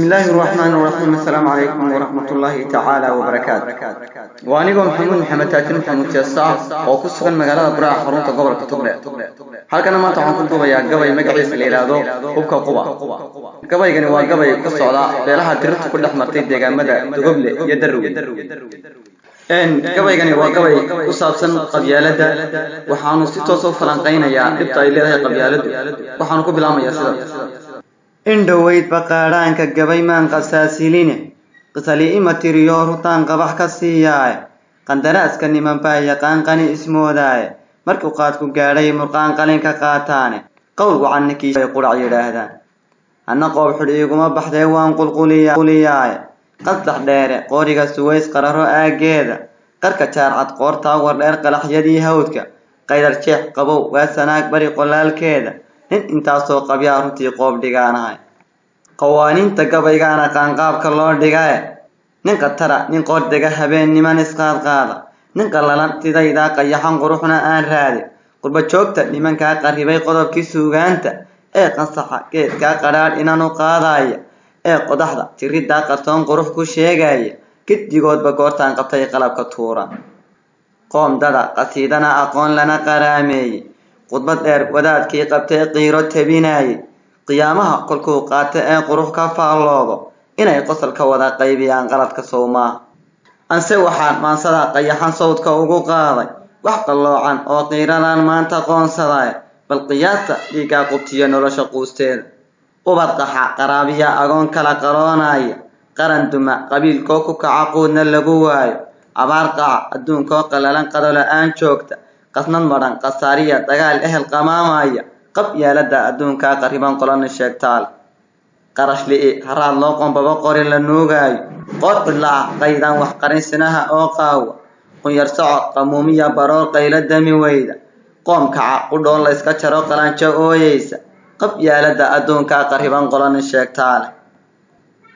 Bismillaahi raxmaani raxiim. Assalaamu calaykum waraxmatullaahi tacaala wabarakaatu. Waa anigoo Maxamuud Maxamed Taajir Maxamuud Jeesa oo ku sugan magaalada Buraac, xarunta gobolka Togdhe. Halkana maanta waxaan ku duubayaa gabay magaciisa la yidhaahdo Hubka Quba. Gabaygani waa gabay ku socda beelaha dirirtu ku dhex martay deegaamada Dugoble iyo Darwey. Gabaygani waa gabay ku saabsan qabyaaladda. Waxaanu si toos u falanqaynayaa dhibta ay leedahay qabyaaladdu. Waxaanu ku bilaabmayaa sida: In dhoweyd baqaadhaanka gabay maan qasaasiline, qisali ima tiriyo rutaan qabax ka siiyaaye. Qandaraaska niman baa yaqaan qani ismoodaaye, markuu qaadku gaadhay murqaan qalinka qaataane, qowl wacan ninkii bay qudhac yidhaahdaan. Anna qoob xidh iiguma baxdee waan qulquliyaaye. Qasdax dheere, qooriga Suways, qararo aaggeeda, qarka Jaarcad, qoortaa Wardheer, qalaxyadii hawdka, qaydar jeex qabow waa Sanaag bari qolaalkeeda, nin intaasoo qabyaa runtii qoob dhigaanahay. Qawaaniinta gabaygaana qaanqaabka loo dhigae, nin khatara, nin qoordega habeen, niman isqaadqaada, nin qallalan sidaydaa qayaxan quruxna aan raadin, qurba joogta nimankaa qarribay qodobkii suugaanta ee qansaxa geedkaa qadhaadh inanu qaadaya ee qodaxda jiriddaa qarsoon qurux ku sheegaya, giddigoodba goortaan qabtay qalabka tuura. Qoomdada qasiidana aqoon lana qaraameeyey, khudbad dheer wadaadkii qabtay qiiro tabinaayey, qiyaamaha kolkuu qaato ee qurux ka faalloodo, inay qosol ka wada qaybiyaan qaladka sowmaaha. Anse waxaan maansada qayaxan sawdka ugu qaaday wax qalloocan oo qiiradan maanta qoonsaday. Bal qiyaasta dhiiggaa qubtiyo nolosha quusteeda: ubad qaxa, qaraabiya agoon kala qaroonaya, qaran duma, qabiilkoo ku kaca, quudna lagu waayo, abaar qaca, adduunkoo qallalan, qadolo-aan joogta, qasnad madhan, khasaariya dagaal, ehel qamaamaya, qab yaalada adduunkaa qarriban qolana sheegtaal, qarash li'i, haraad loo qombabo, qori la nuugaayo, qoor cidla ah, qaydaan wax qarin, sinaha oo qaawa, qunyar socod, qamuumiya baroor, qaylo dami weyda, qoom kaca, qudhoon la yska jaro, qalanjo ooyeysa, qab yaalada adduunkaa qarriban qolana sheegtaale,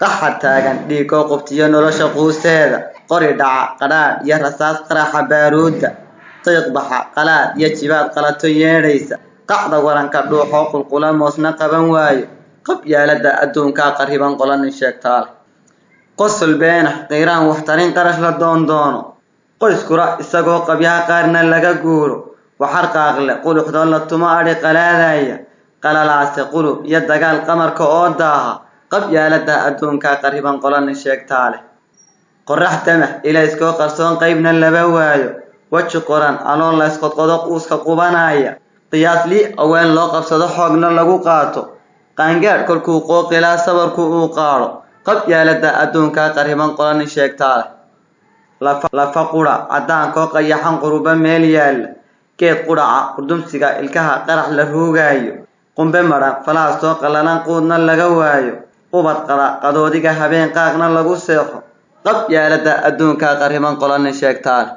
qaxa taagan, dhiigoo qubtiyo nolosha quusteeda, qori dhaca qadhaadh iyo rasaas, qaraxa baaruudda, qiiq baxa, qalaad iyo jibaad qalato yeedhaysa, qacda waranka dhuuxoo qulqula, moosna qaban waayo, qab yaalada adduunkaa qarriban qolanin sheegtaale, qosol beenax, qiiraan waxtarin, qarash la doondoono, qoyskura isagoo qabyaha qaarna laga guuro, waxar qaaqle, quluxdoo la tumo, adhi qalaadaya, qalalaase, qulub iyo dagaal, qamarka oo daaha, qab yaalada adduunkaa qarriban qolanin sheegtaale, qorax damah, ilayskoo qarsoon, qaybna laba waayo, weji qoran, aloon la ysqodqodo, quuska qubanaya, qiyaaslii aween loo qabsado, xoogna lagu qaato, qaangaadh kolkuu qooqilaa, sabarku uu qaadho, qab yaalada adduunkaa qarriban qolanin sheegtaale, lafa qudha, caddaankoo qayaxan, quruba meel yaalla, geed qudhaca, qurdumsiga ilkaha, qarax la ruugaayo, qumbe madhan, falaasoo qallalan, quudna laga waayo, ubad qada, qadoodiga habeen, qaaqna lagu seexo, qab yaalada adduunkaa qarriban qolanin sheegtaale,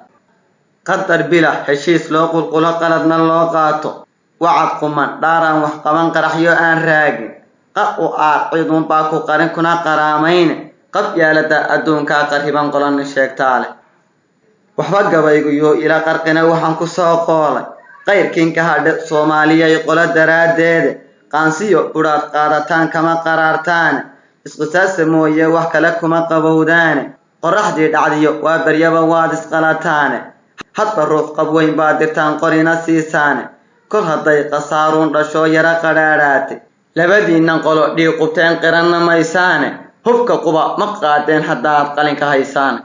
qadar bila, heshiis loo qulqulo, qaladna loo qaato, wacad quman, dhaaraan wax qaban, qaraxyo aan raagin, qa u aar, ciiduunbaa ku qarin kuna qaraamayne, qab yaalada adduunkaa qarriban qolanin sheegtaale. Waxba gabaygu yoo ila qarqina, waxaan ku soo qoolay qayrkiinka hadhe Soomaaliyay qolo daraaddeede, qaansiyo budhaad qaadataan kama qaraartaane, isqisaasa mooye wax kale kuma qabowdaane, qorraxdii dhacdiyo waa baryaba waad isqalataane, hadba ruux qab weyn baad dirtaan, qorina siisaane, kol hadday khasaaruun dhashoo yaro qadhaadhaatay, labadiinnan qolo dhiig qubteen qiranna maysaane, hubka quba ma qaadeen haddaad qalinka haysaane.